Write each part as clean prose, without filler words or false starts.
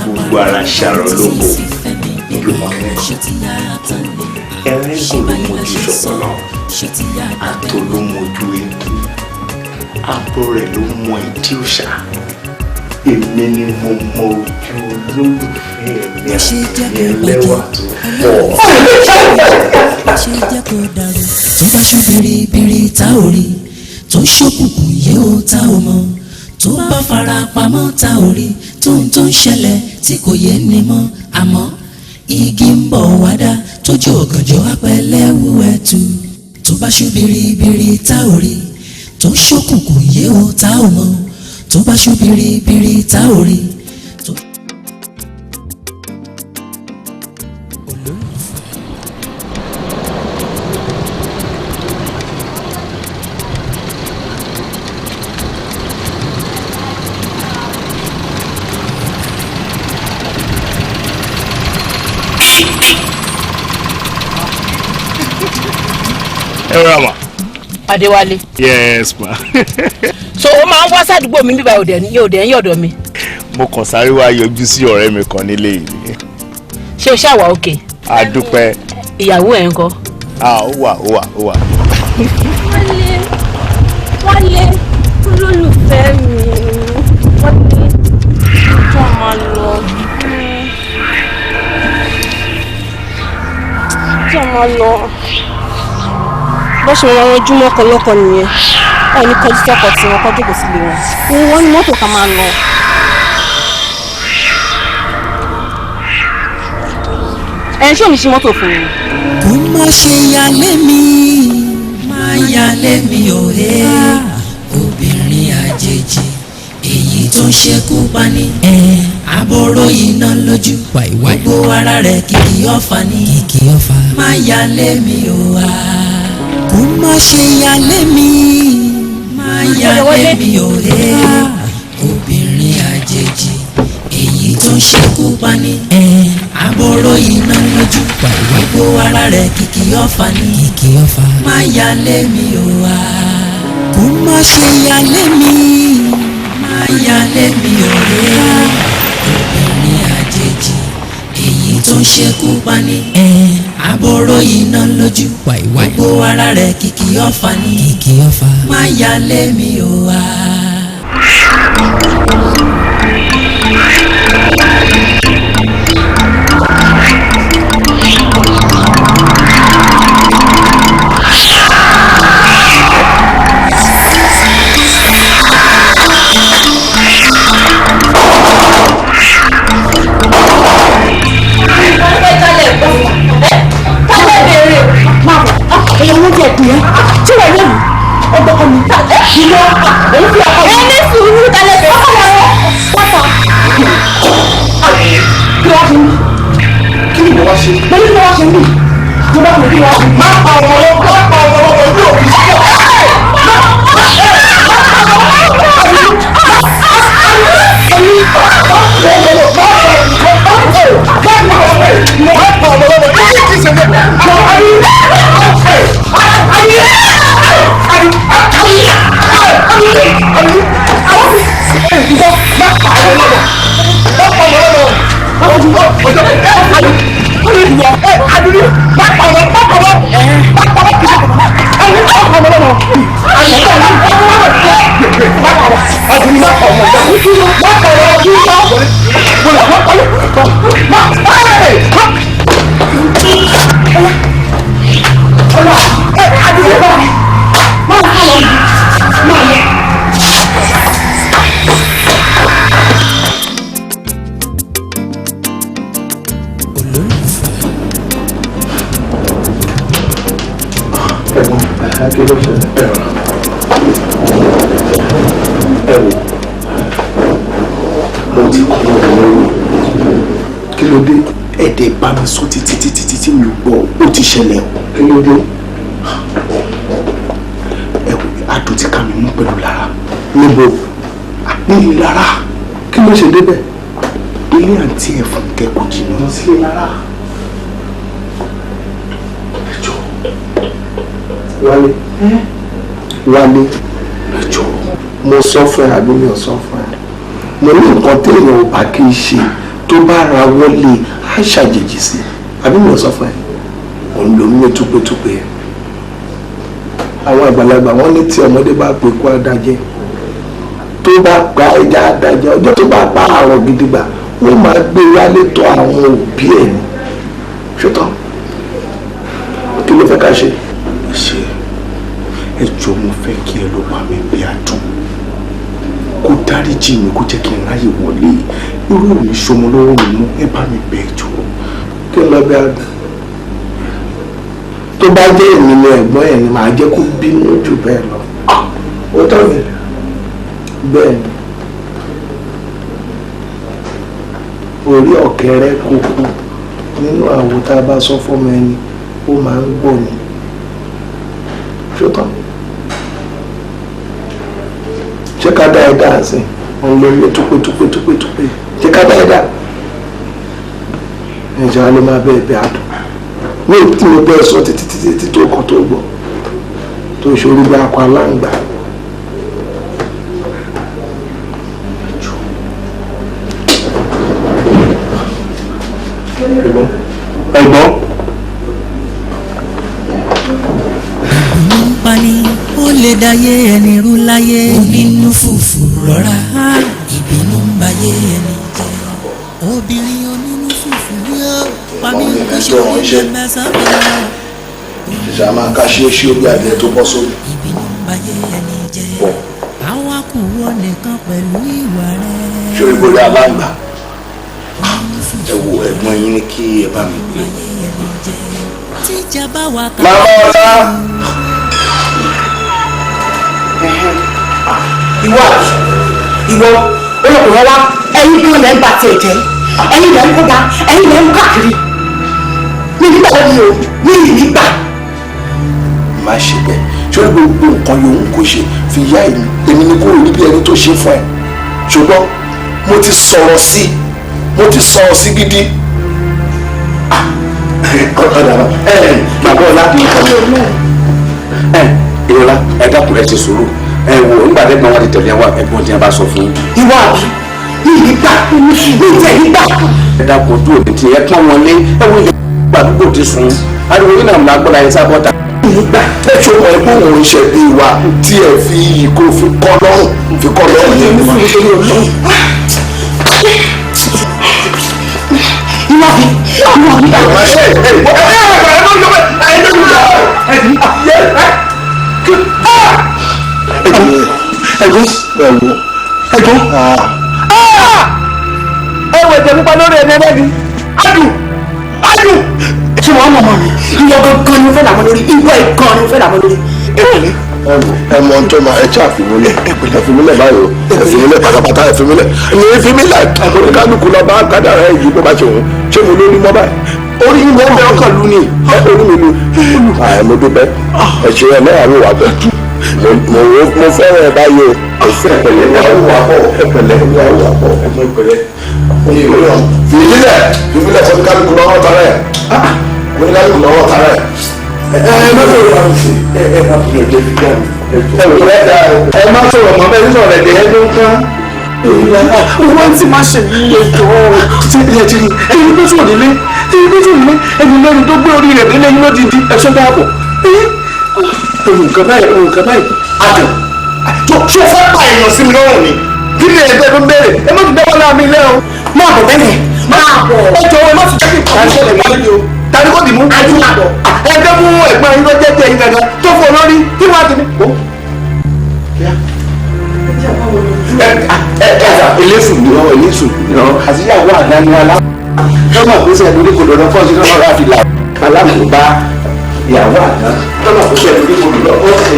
Gbogbo ara ṣàrọ̀ lóko ìlú mọ̀kẹ́kọ̀ọ́. Ẹlẹ́gùn ló mojú ṣọ̀pọ̀lọ́, àtò ló mojú eégún, abo rẹ̀ ló mọ ìdí òòṣà. Èmi ni mo mọ ojú olólùfẹ́ mi àti ẹlẹ́wà tó pọ̀. Ṣe jẹ́ kó dàrú. Tó bá ṣú biribiri tá ò rí, tó ṣókùnkùn yé o tá ò mọ̀, tó bá fara pamọ́ tá ò rí, tóun tó ń ṣẹlẹ̀ tí kò yé ni mọ́, àmọ́ igi ń bọ̀ wá dá tójú ọ̀gànjọ́ apẹ̀lẹ́wù ẹ̀tù. Tó bá ṣú biribiri tá ò rí, tó ṣókùnkùn yé o tá ò mọ̀, tó bá ṣú biribiri tá ò rí. Tó. Ẹ rà mà. Adéwálé. Yes ma. So o máa ń wá sádùúgbò mi bíbá òdẹ ní òdẹ ń yọ̀dọ̀ mi. Mo kàn sáré wá yọjú sí ọ̀rẹ́ mi kan nílé yìí. Ṣé o ṣàwà òkè? A dúpẹ́. Ìyàwó ẹ̀ ń kọ́? Ah, ó wà, ó wà, ó wà. Wálé, Wálé, olólùfẹ́ mi, Wálé, jọ máa lọ. Jọ máa lọ. Bó ṣe máa ranjú mọ́kọ lọ́kọ nìyẹn. Ọ̀ ní kọjú sọ́kọ tí wọ́n kọ́ jókòó sílé wọn. Wọ́n ní mọ́tò ká máa lọ. Ẹ̀ ṣé òní ṣe mọ́tò fún mi? Kó má ṣe yálé mi, má yálé mi ò hé. Obìnrin àjèjì èyí tó ń ṣekú pani. Àbòrò iná lójú, gbogbo ara rẹ̀ kìkì ọ̀fà ni. Kìkì ọ̀fà. Má yálé mi ò wá. Kó má ṣe yálé mi, má yálé mi ò hé. Obìnrin àjèjì èyí tó ń ṣekú pani. Àbòrò iná lójú, gbogbo ara rẹ̀ kìkì ọ̀fà ni. Kìkì ọ̀fà. Má yálé mi ò wá. Kó má ṣe yálé mi, má yálé mi ò hé. Obìnrin àjèjì èyí tó ń ṣekú pani. Àbòrò iná lójú, gbogbo ara rẹ̀ kìkì ọ̀fà ni. Kìkì ọ̀fà. Má yálé mi ò wá. Ẹni sùúrù kalẹ̀ bẹ̀rẹ̀ ọkọ rẹ̀ pátá. Kí ló wá ṣe ń bí? Kí ni ìwọ wá ṣe? Mo ní kí ló wá ṣe ń bí? Mo bá mi kí ló wá ṣe? Má pa ọmọ lọ́wọ́, má pa ọmọ lọ́wọ́, ojú òbí sí ọ. Ẹ wò, mo ti kọ́ ọ lọ́wọ́. Kí ló dé? Ẹ̀dẹ̀ bá mi sọ títí títí títí mi ò gbọ́, ó ti ṣẹlẹ̀ o. Kí ló dé? Ẹ wò, adùn ti ká mi mú pẹ̀lú lára. Níbo? Nílé lára. Kí ló ṣe débẹ̀? Ilé àǹtí ẹ̀ Fúnkẹ́ kò jìnnà sílé lára. Ẹ jọ̀ọ́. Wálé. Wálé. Ẹ jọ̀ọ́. Mo sọ fún ẹ àbí mi ò sọ fún ẹ? Mo ní nǹkan téèyàn ò bá kí í ṣe Tó bá ra wọlé á ṣàjèjì sí, àbí mi ò sọ fún ẹ? Òun ló ń mú túpétúpé ẹ. Àwọn àgbàlagbà wọn ní tí ọmọdé bá pè kó adájẹ, tó bá pa ẹja adájẹ, ọjọ́ tó bá pa àrọ̀ gidigba, wọ́n máa gbé wálé tó àwọn òbí ẹ̀ ní. Ṣùtọ́ kí ló fẹ́ ká ṣe? Ṣe ẹ jọ̀ọ́, mo fẹ́ kí ẹ lọ bá mi bí Adùn, kó dáríjì mi, kó jẹ́ kí n ráyè wọlé. Irú òní sọmọ lọ́wọ́ mi mú, ẹ bá mi bẹ̀ ẹ jọ̀ọ́. Kí n lọ bí Adùn? Tó bá jẹ́ èmi ni ẹ̀gbọ́n ẹ̀ ni, màá jẹ́ kó bínú jù bẹ́ẹ̀ lọ. Ó tọ́ mi bẹ́ẹ̀ ni. Orí ọ̀kẹ́rẹ́ kókó nínú àwo, tá a bá sọ fọ́mọ ẹni, ó máa ń gbọ́ ni. Ṣótán, ṣé ká dá ẹ dá sí? Òun ló lé túpé túpé túpé túpé. Ṣé ká dá ẹ dá? Ẹ̀jẹ̀ á ló máa bẹ́ẹ̀ bẹ́ẹ̀ Adùn ní èyí tí mo bẹ́ẹ̀ sọ títí títí títí tó kàn tó gbọ́, tó ṣorí bí akọ aláǹgbá. Ẹ̀gbọ́n, ẹ̀gbọ́n. Ìbínú ń pani, ó lè dayé ẹni rú láyé. Onínú fùfù rọra, ìbínú ń bayé ẹni jẹ́. Obìnrin onínú fùfù yóò pa mí kó ṣe orí mẹ́sàn-án. Ṣe máa ká ṣe ṣí obi adìẹ tó bọ́ sórí. Ìbínú ń bayé ẹni jẹ́. Àwa kù wọ́n nìkan pẹ̀lú ìwà rẹ̀. Ṣé orí aláǹgbá? Ẹ wo, ẹ̀gbọ́n yín ní kí ẹ bá mi gbé. Tíjà bá wà ká. Màmá ọ̀tá. Ìwọ àbí ìwọ olùkùnrin wa, ẹ̀yin bí wọn lẹ ń ba tiẹ̀ jẹ́, ẹ̀yin lẹ ń kóga, ẹ̀yin lẹ ń káàkiri mi nígbà wo ni o ní ìnígbà. Má ṣe bẹ́ẹ̀. Ṣé gbogbo nǹkan yòówù kó ṣe fi yá èmi, èmi ni kúrò níbi ẹni tó ṣe fún ẹ. Ṣùgbọ́n mo ti sọ̀rọ̀ sí i, mo ti sọ̀rọ̀ sí gidi. Bàbá ọlá, ìrọ̀lá, ẹ dákun, ẹ ṣe sùúrù. Ẹ wò, nígbà tẹ́gbọ́n wọn ti tẹ̀lé wa, ẹ̀gbọ́n tí a bá sọ fún yín. Ìwọ àbí mi nígbà mi tẹ̀ nígbà. Ẹ dákun, ojú òní tí ẹ pọ́n wọn lé. Ẹ wo ìjọba àdúgbò ti sùn, ariwo yìí náà máa gbọ́dọ̀ ayé sábọ́ta. Nígbà. Ẹ ṣọmọ ẹ bóun ń ṣe bí wa tí ẹ fi iyì kó fi kọ́ lọ́rùn, fi kọ́ lọ́rùn yẹn. Ìwọ àbí ìwọ nígbà. Ẹ̀gbọ́n, ẹ̀gbọ́n, ẹ̀gbọ́n. Ẹ wọ ẹ̀jẹ̀ pupa lórí ẹni ẹlẹ́ni. Adùn, Adùn. Ṣé wàá mọ̀ mọ̀ mi? Ìwọ gangan ni mo fẹ́ làwọn lórí, ìwọ ìgan ni mo fẹ́ làwọn lórí. Ẹ mọ tó máa ẹ tí àfimúlẹ̀, ẹ fimúlẹ̀ báyìí o, ẹ fimúlẹ̀ pátápátá, ẹ fimúlẹ̀ ní fimúlẹ̀. Oníkálukú lọ bá kádàrá ẹ yìí bó bá ṣe òun. Ṣé mo lórí mọ́ báyìí? Orí yìí mọ́ bẹ́ẹ̀, ọkàn lu ni ẹ, orí mi lu. Ẹ mo dúpẹ́, ẹ ṣe ẹ náà wò wá bẹ́ẹ̀. Mo fẹ́ràn ẹ báyìí o. Ẹ ṣe pẹ̀lẹ́, wà wà pọ̀, ẹ pẹ̀lẹ́, wà wà pọ̀, ẹ mọ ìpẹ̀lẹ́. Fìdílẹ̀, fìdílẹ̀, oníkálukú lọ́wọ́ tara ẹ̀, oníkálukú lọ́wọ́ tara ẹ̀. Ẹ má sọ̀rọ̀, Ẹ ẹ má fi ọjọ́ fi dá mi. Ẹ má sọ̀rọ̀ mọ́ bẹ́ẹ̀, sọ̀rọ̀ ẹ̀dẹ̀ ẹ ló ń kán. Wọ́n ti máa ṣe yí ẹjọ́ ṣe ẹ ti rí ẹni tó sùn nílé, ẹni tó sùn nílé, ẹni lẹ́nu tó gbé orí rẹ̀ délé lódìdí ẹ̀ṣọ́ dáàbò. Ohun kan báyìí, ohun kan báyìí. Adùn tó ṣé o fẹ́ pa èèyàn sí mi lọ́rùn ni? Kí ni ẹgbẹ́ tó ń béèrè? Ẹ má ti dáwọ́ láàmì ilé o. Máa bọ̀ bẹ́ẹ̀, máa bọ̀. Ẹ jọ̀wọ́, ẹ má ti jẹ́ kí ìpàdé ṣẹlẹ̀ mọ́ mi o. Tani kò dì mú? Adùn, máa bọ̀. Ẹgbẹ́ mú ẹ̀gbọ́n yín lọ́jọ́ jẹ́ yín gangan tó fún ọ lórí kí wọ́n á ti ní. Ẹ ẹ eléṣù ni ọ, eléṣù ni ọ, àtìyàwó àdáni alá lọ́nà pèsè lórí kò lọ́dọ̀ fọ́ọ̀sì lọ́nà láti là alákòóbá ìyàwó àdá lọ́nà pèsè lórí kò lọ́dọ̀ fọ́ọ̀sì.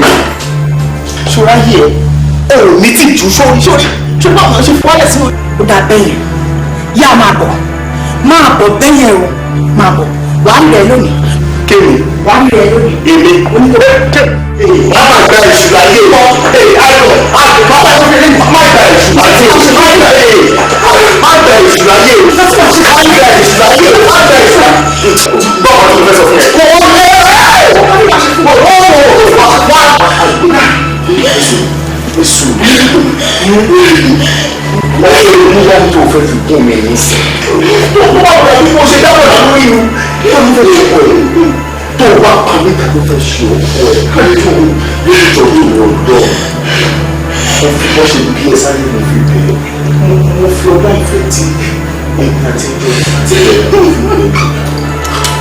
Ṣọ́ra yìí, ẹ ò ní tìjú sórí sórí ṣé báwọn ṣe fọ́lẹ̀ sí. Ó dà bẹ́yẹn, yá máa bọ̀, máa bọ̀ bẹ́yẹn o, máa bọ̀, wàá rí rẹ lónìí. Kémi? Wàá rí rẹ lónìí. Èmi má má gba èṣù láyé. Ayọ̀, ayọ̀, má má má gba èṣù láyé, má gba má gba èṣù láyé, má gba èṣù láyé, má gba èṣù láyé. Bọ́ọ̀ ni mo fẹ́ sọ fún ẹ. Kò lè kò wá èṣù èṣù. Wọ́n ṣe mú wọn tó fẹ́ fi gún mi nísìn. fẹ́ ṣe ọkọ ẹ̀? Tó o bá pa mí, ta ló fẹ́ ṣe ọkọ ẹ̀? Tó nítorí ìwọ lọ, mo fi bọ́ ṣe bí ẹ sáré, mo fi bẹ̀ ẹ́, mo fi ọlá ìfẹ́ tí èmi àti ẹjọ́ àti ẹ̀ mo fi bẹ̀ ẹ́.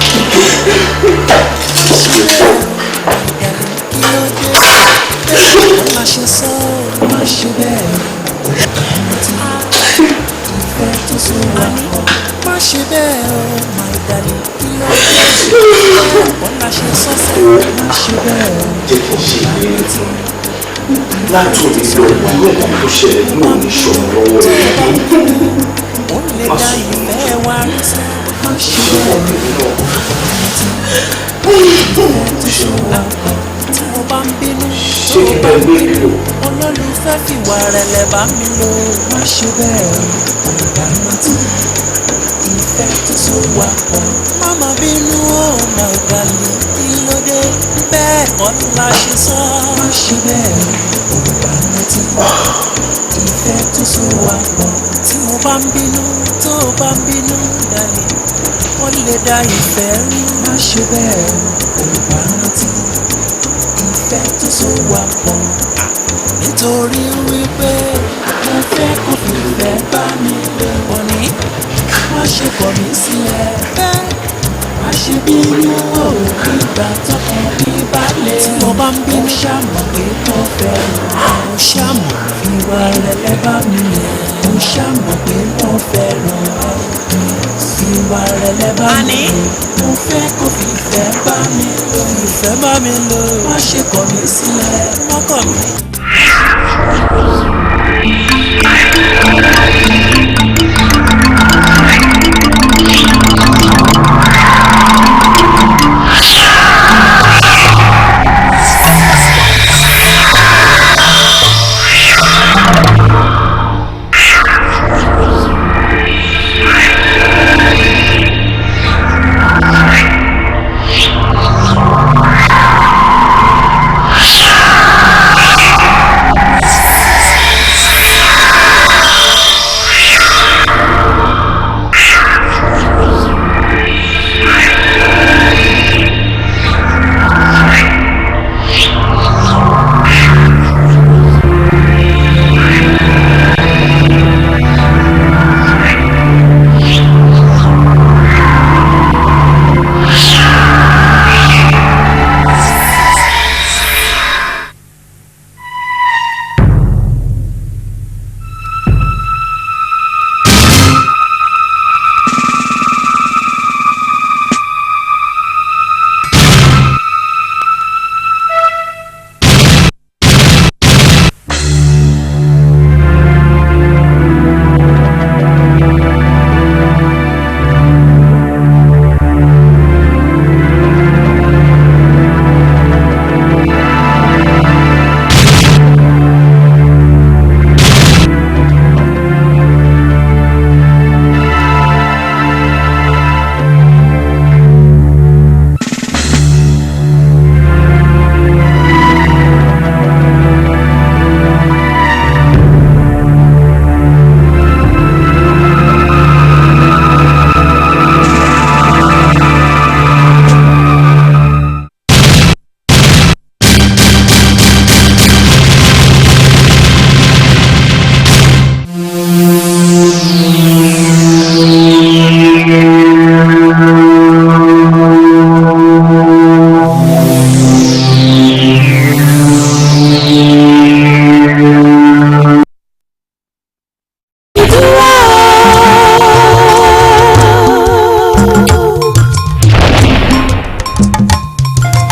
Má ṣe sọ, má ṣe bẹ́ẹ̀, ìfẹ́ tó so wà pọ̀. Má ṣe bẹ́ẹ̀ o, my darling, kí ló dé? Má ṣe sọ sẹ́, má ṣe bẹ́ẹ̀ o. Jẹ́ kí n ṣe ìlérí láti òní lọ, irú nǹkan tó ṣẹlẹ̀ ní òní ṣọ̀rọ̀ lọ́wọ́ rẹ̀. Ó lè dá ìfẹ́ wa rí sẹ́, má ṣe bẹ́ẹ̀ o. Ìfẹ́ tó so wà pọ̀. Tí mo bá ń bínú, Ṣé kí n bá gbé pílò? Olólùfẹ́ fìwà rẹ̀ lẹ̀ bá mi lò. Má ṣe bẹ́ẹ̀ o, ọ̀gá rántí ìfẹ́ tó so wà pọ̀. Má má bínú o, my darling, kí ló dé? Bẹ́ẹ̀ kọ́ la ṣe sọ. Má ṣe bẹ́ẹ̀ o, ọ̀gá rántí ìfẹ́ tó so wà pọ̀. Tí mo bá ń bínú, tó o bá ń bínú, darling, ó lè dá ìfẹ́ rú. Má ṣe bẹ́ẹ̀ o, ọ̀gá rántí ìfẹ́ tó so wà pọ̀. Nítorí wípé mo fẹ́ kó fìfẹ́ bá mi lò pọ̀ ní. Má ṣe kọ̀ mí sílẹ̀ bẹ́ẹ̀. Má ṣe bínú o, ìgbà tọkàn mi bá lè. Tí mo bá ń bínú, ṣàmọ̀ pé mo fẹ́ ràn. Mo ṣàmọ̀ ìwà rẹ̀ lẹ́ bá mi lò. Mo ṣàmọ̀ pé mo fẹ́ ràn. Ìwà rẹ̀ lẹ́ bá mi lò. Mo fẹ́ kó fìfẹ́ bá mi lò. Ìfẹ́ bá mi lò. Má ṣe kọ̀ mí sílẹ̀, má kọ̀ mí.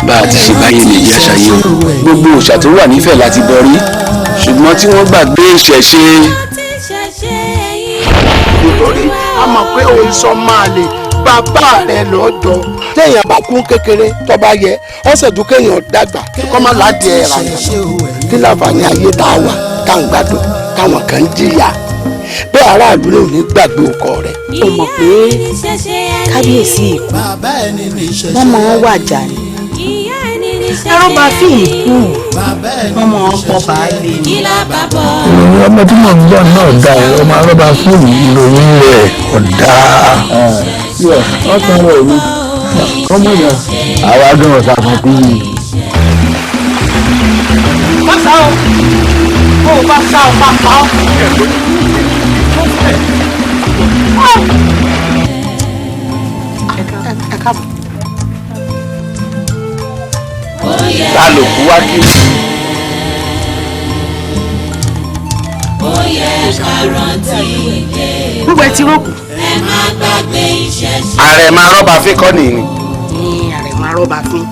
Bá a ti ṣe báyìí lè yá ṣayé o, gbogbo òòṣà tó wà nífẹ̀ẹ́ láti bọrí, ṣùgbọ́n tí wọ́n gbàgbé ìṣẹ̀ṣe. Nítorí a mọ̀ pé òun sọ máa lè bàbá rẹ̀ lọ́jọ́ téèyàn bá kún kékeré tó bá yẹ ọ̀sẹ̀ tó kéèyàn dàgbà kọ́ má ládìí ẹ̀ rà yàn kí láǹfààní ayé tá a wà tá à ń gbádùn táwọn kan ń jìyà bẹ́ẹ̀ aráàlú ló ní gbàgbé ọkọ rẹ̀. Ó mọ̀ pé kábíyèsí ìkú wọ́n mọ̀ ọ́n wàjà ni arọ́bà fi ìkú wọ́n mọ̀ ọ́n pọ̀ baálé ni. Ìròyìn ọmọ tí mò ń gbọ́ náà dá ẹ, ọmọ arọ́bà fóònù, ìròyìn rẹ̀ ọ̀dà. Ọkàn rẹ̀ mi. Ọmọ ìyá àwa gan ọ̀sà kan kú yìí. Má sá o, bó o bá sá o máa pa ọ́. Ẹ káàbọ̀. Ta ló kú wá kí. Gbogbo ẹ ti rókù. Ààrẹ máa rọ́bà fín kọ́ nìyí. Ní ààrẹ máa rọ́bà fín.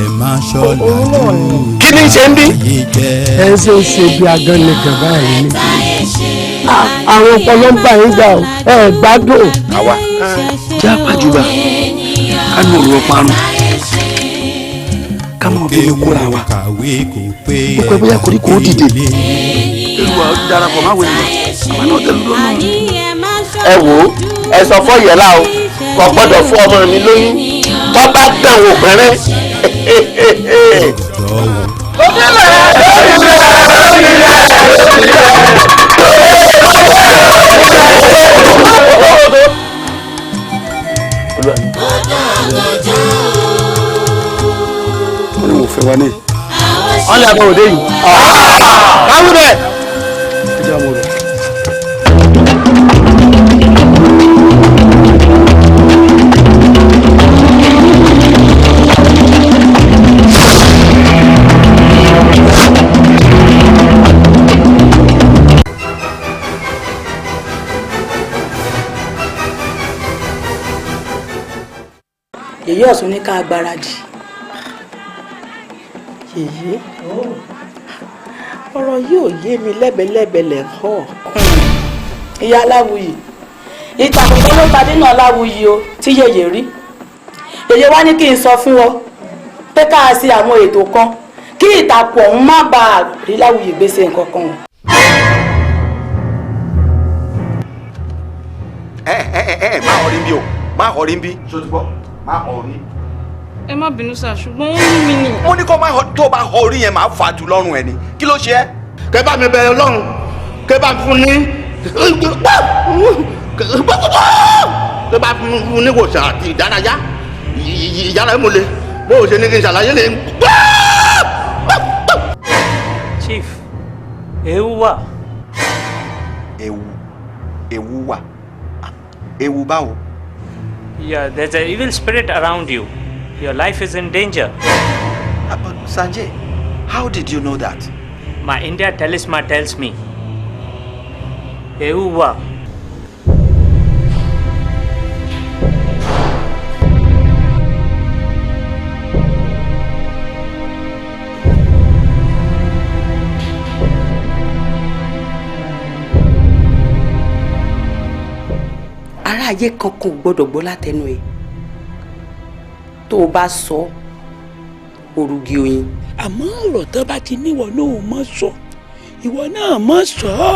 Ẹ má ṣọ́lá. Kí ni ṣe ń bí. Ẹ ṣe ń ṣe bí agánlẹ̀gàn báyìí ni àwọn ọpọlọ ń bà yín gbà ó, ẹ gbádùn. Àwa jẹ́ àpàjùbà ká ní òru ọparun ká máa bí omi kóra wa ó pẹ́ bóyá koríko ó dìde. Olúwa darapọ̀ máa wẹ̀ lọ àwọn náà tẹ̀lé lọ́nà. Ẹ wò ó, ẹ sọ fún Yẹlá o, kò gbọ́dọ̀ fún ọmọ mi lóyún tó bá dàn wò pẹ́rẹ́. Wọ́n ní wọ́n fẹ́ wa ní. Wọ́n lè àbọ̀ òde yìí. Káwé bẹ́ẹ̀. Ẹ jẹ́ àwọn olùkọ́. Yèyé Ọ̀ṣun ní ká gbáradì. Yèyé, ọ̀rọ̀ yìí ò yé mi lẹ́bẹ̀lẹ́bẹ̀ lẹ̀ họ́. Ìyá Aláwuyì, ìtàkùn tó ló padé náà Aláwuyì o tí yèyé rí. Yèyé wá ní kí n sọ fún ọ pé ká ṣe àwọn ètò kan kí ìtàkùn ọ̀hún má bàa rí Láwuyì gbèsè nǹkan kan o. Ẹ ẹ ẹ ẹ, má ọrí bí o, má ọrí bí. Ṣó ti gbọ́? Má ọrí. Ẹ má bínú sá, ṣùgbọ́n ó ń mi ni. Mo ní kó má họ, tó bá họ orí yẹn máa fà jù lọ́rùn ẹ ni. Kí ló ṣe ẹ́? Kẹ bá mi bẹ Ọlọ́run, kẹ bá fún ní, kẹ bá fún ní wòsàn àti ìdárayá ìyára mo le bó o ṣe ní kí n ṣàlàyé lè. Chief, ewu wà. Ewu, ewu wà. Ewu báwo? Yeah, there's an evil spirit around you. Your life is in danger. But Sanjay, how did you know that? My India talisman tells me. Ewu wà. Ará ayé kankan ò gbọ́dọ̀ gbọ́ látẹnu ẹ̀, tó o bá sọ òrùgì oyin. Àmọ́ ọ̀rọ̀ tó bá ti níwọ̀ náà mọ̀ sọ, ìwọ náà mọ̀ sọ ọ́.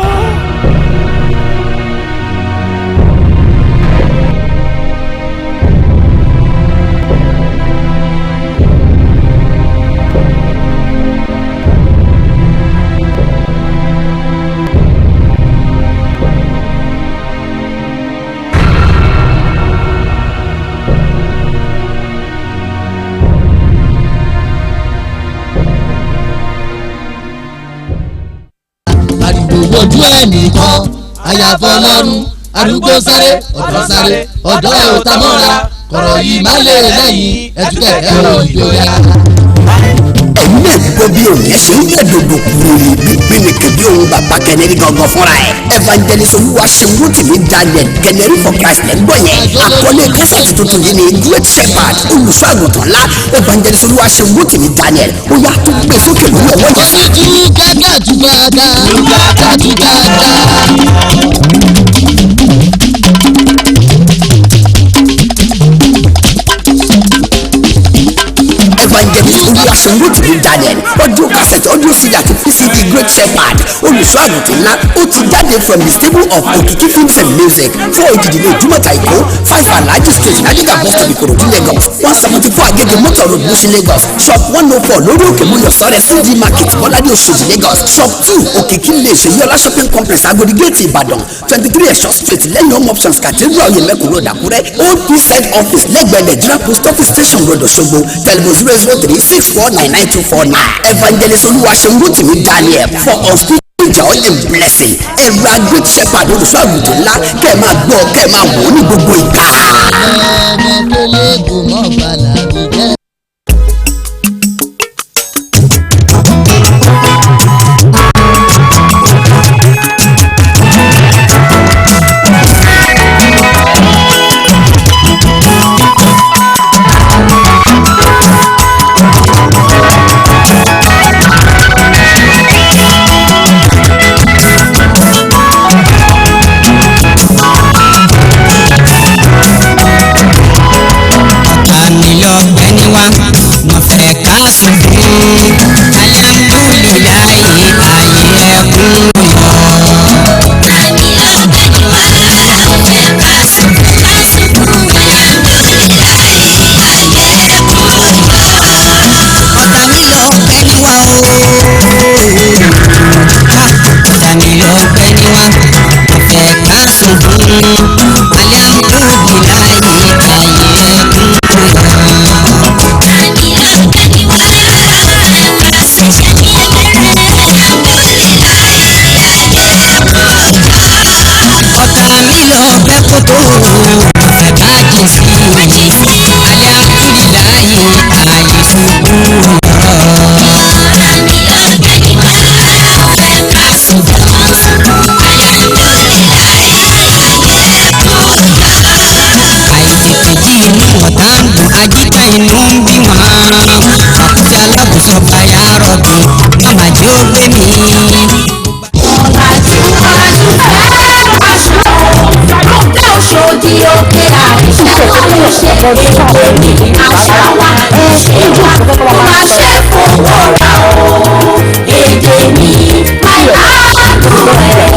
Ojú ẹnìkan àyàfọ́ lọ́rùn, arúgbó sáré, ọ̀dọ́ sáré, ọ̀dọ́ ẹ̀ ò ta mọ́ra, kọ̀rọ̀ yìí má lè lẹ́yìn ẹ̀túkẹ̀kẹ́ òjò ya. Ẹ̀yin náà gbọ́ bí òun yẹn ṣe ń yẹ dòdò kúrò bí gbẹ̀nẹ̀kẹ̀ bí òun bàbá Kẹnẹrí gangan fúnra ẹ̀. Evangelist Olúwaṣeun Rótìmí Daniel, Kẹnẹrí for Christ lẹ́ ń gbọ́ yẹn. Àkọlé kásẹ̀tì tuntun yìí ni Great Shepherd, olùṣọ́ àgùntàn ńlá. Evangelist Olúwaṣeun Rótìmí Daniel, ó yá tó gbé sókè lórí ọwọ́ yẹn. Túgàgà túgàgà túgàgà túgàgà. Evangelist Evangelist Olúwaṣeun Rótìmí Daniel. Audio cassette, audio CD àti VCD Great Shepherd Olùṣọ́ Àgùntàn Ńlá ó ti jáde from the stable of Òkìkí Films and Music. 4 Ìdìdìlẹ̀ Ìdúmọ̀tà Èkó, 5 Alhaji Street, Ládìgà bus stop, Ìkòròdú, Lagos, 174 Agége Motor Road, Mushin, Lagos, shop 104 lórí òkè Muyọ̀ Sọ́rẹ́ CD Market, Bọ́ládé, Òṣòdì, Lagos, shop 2 Òkìkí lè ṣèyí ọlá shopping complex, Agodi Gate, Ìbàdàn, 23 Ẹ̀ṣọ́ Street, lẹ́yìn Home Options Cathedral, Oyèmẹ́kùn Road, Àkúrẹ́, Old Peace Office, lẹ́gbẹ̀ẹ́ Nigeria Post Office Station Road, Òṣogbo. Telephone 0036499 249. Evangelist Olúwaṣeun Rótìmí Daniel, for unspeakable joy and blessing. Ẹ̀rọ Great Shepherd Olùṣọ́ Àgùntàn Ńlá, kẹ́ ẹ̀ máa gbọ́, kẹ́ ẹ̀ máa wò ó ní gbogbo ìgbà. Ọmọ tó léegun mọ́ bàlá mi jẹ́. Ọ̀tàmílọ́gbẹ́ ni wá, wọ́n fẹ́ ká sunkún. Alhamdulilayi, ayé ẹkún yọ. Ọ̀tàmílọ́gbẹ́ ni wá, wọ́n fẹ́ ká sunkún. Alhamdulilayi, ayé ẹkún yọ. Ọ̀tàmílọ́gbẹ́ ni wá o. Ọ̀tàmílọ́gbẹ́ ni wá, wọ́n fẹ́ ká sunkún. Alhamdulilayi, ayé ẹkún yọ. Ọ̀tàmílọ́gbẹ́ ni wá, wọ́n fẹ́ ká sunkún. Alhamdulilayi, ayé ẹkún yọ. Ọ̀tá mi lọ bẹ́ kótó, ọ̀fẹ́ ká jìn sí. Alihamudulilayi, ààyè ṣubú lọ. Ọ̀tàmílọ́gbẹ́ ni wá, wọ́n fẹ́ ká sunkún. Alhamdulilayi, ayé ẹkún yọ. Àìtètè jí inú ọ̀tá ń dùn, ajíta inú ń bí wọn. Àkútí alábùsọ̀ báyà rọ̀bì, màmá jẹ́ ó gbé mi. Òṣòdì Òkè àìṣe ló ṣe èdè mi, àṣà wa, ìṣe wa, kò má ṣe fowó ra o. Èdè mi, my language.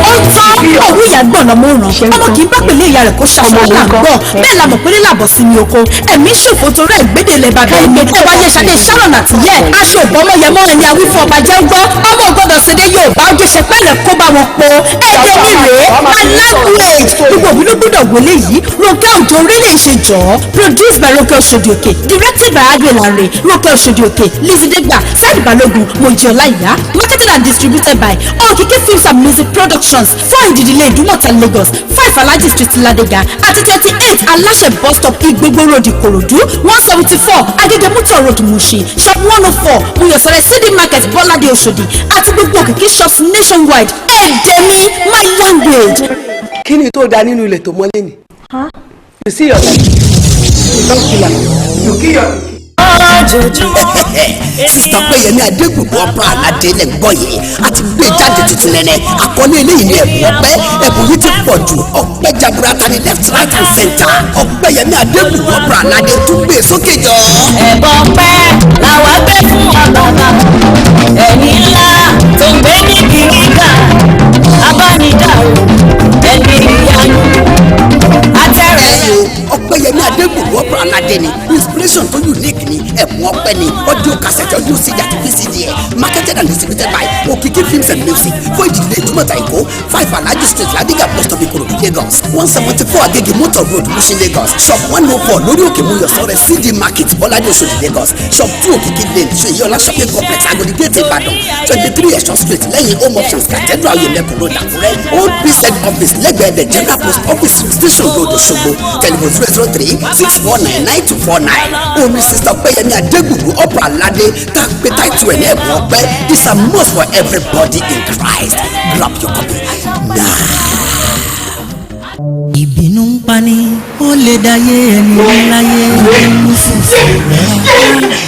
Ó tán òwú ìyá gbọ̀nà mo ràn ọmọ kì í bá pèlè ìyá rẹ̀ kó ṣaṣọ là ń gbọ́ bẹ́ẹ̀ la mọ̀ pé nílàbọ̀ sí mi oko ẹ̀mí ṣòfò torí ẹ̀gbẹ́dẹ̀ lẹ̀ bàbá ẹ̀mí ẹ̀ wáyé ṣadé Sharon àtìyẹ́ aṣọ ìbọmọyẹmọ ẹni awífọ́ ọba jẹ́ ń gbọ́ ọmọ ògbọ́dọ̀ ṣẹdẹ yóò bá ojú ṣe pẹ́lẹ̀ kó bá wọn po èdè mi rèé, my language. Gbogbo òbí ló gbọ́dọ̀ wọlé yìí. Ronke Òjò orílẹ̀ ṣe jọ̀ọ́, produced by Ronke Oṣòdì-Òkè, directed by Adé Lanre, Ronke Oṣòdì-Òkè, Lizzy Degba, Said Balogun, Mojí Ọláìyá, marketed and distributed by Òkìkí Films and Music Productions, 4 Ìdìdílé Ìdúmọ̀tà, Lagos, 5 Alhaji Street, Ladega, àti 28 Aláṣẹ bus stop, Ìgbégbó Road, Ìkòròdú, 174 Agége Motor Road, Mushin, shop 104 Muyọ̀sọ̀rẹ̀ CD Market, Bọ́ládé, Òṣòdì, àti gbogbo Òkìkí shops nationwide. Èdè mi, my language. Kí ni tó da nínú ilẹ̀ tó mọ́lé ni? You see your life, you don kill am, you kill your. Sister Péyẹmí Adégbùdù ọ̀pọ̀ aládé lẹ̀ ń gbọ́ yìí àti gbé jáde tuntun nẹ́nẹ́. Àkọlé eléyìí ní ẹ̀bùn ọpẹ́. Ẹ̀bùn yìí ti pọ̀ jù, ọpẹ́ jaburata ní left, right and center. Ọpẹ́yẹmí Adégbùdù ọ̀pọ̀ aládé tún gbé sókè jọ. Ẹ̀bọ̀n pẹ́ làwa gbé fún ọ bàbá, ẹni ńlá tó ń gbé ní gíga, abánidàrú ẹni ìyanu atẹ́rẹ̀. Ọpẹ́yẹmí Adégbùdù ọ̀pọ̀ aládé ni inspiration tó unique ni ẹ̀bùn ọpẹ́ ni. Audio cassette, audio CD àti VCD ẹ̀, marketed and distributed by Òkìkí Films and Music, fún Ìdílé Ìdúmọ̀tà Èkó, 5 Alhaji Street, Ladiga bus stop, Ìkòròdú, Lagos, 174 Agége Motor Road, Mushin, Lagos, shop 104 lórí òkè Muyọ̀sọ́rẹ́ CD Market, Bọ́ládé, Òṣòdì, Lagos, shop 2 Òkìkí Lane, Ṣèyíọlá shopping complex, Agodi Gate, Ìbàdàn, 23 Ẹ̀ṣọ́ Street, lẹ́yìn Home Options Cathedral, Oyèmẹkùn Road, Àkúrẹ́, Old Peace Head Office, lẹ́gbẹ̀ẹ́ the General Post Office Station Road, Òṣogbo. Telephone 0036499 249. Omi Sister Ọpẹ́yẹmí Adégbùdù ọ̀pọ̀ aládé tá a pé táìtù ẹ̀ ní ẹ̀bùn ọpẹ́ is a must for everybody in Christ. Grab your copy now. Ìbínú ń pani, ó lè dayé ẹni láyé fùfú rẹ̀.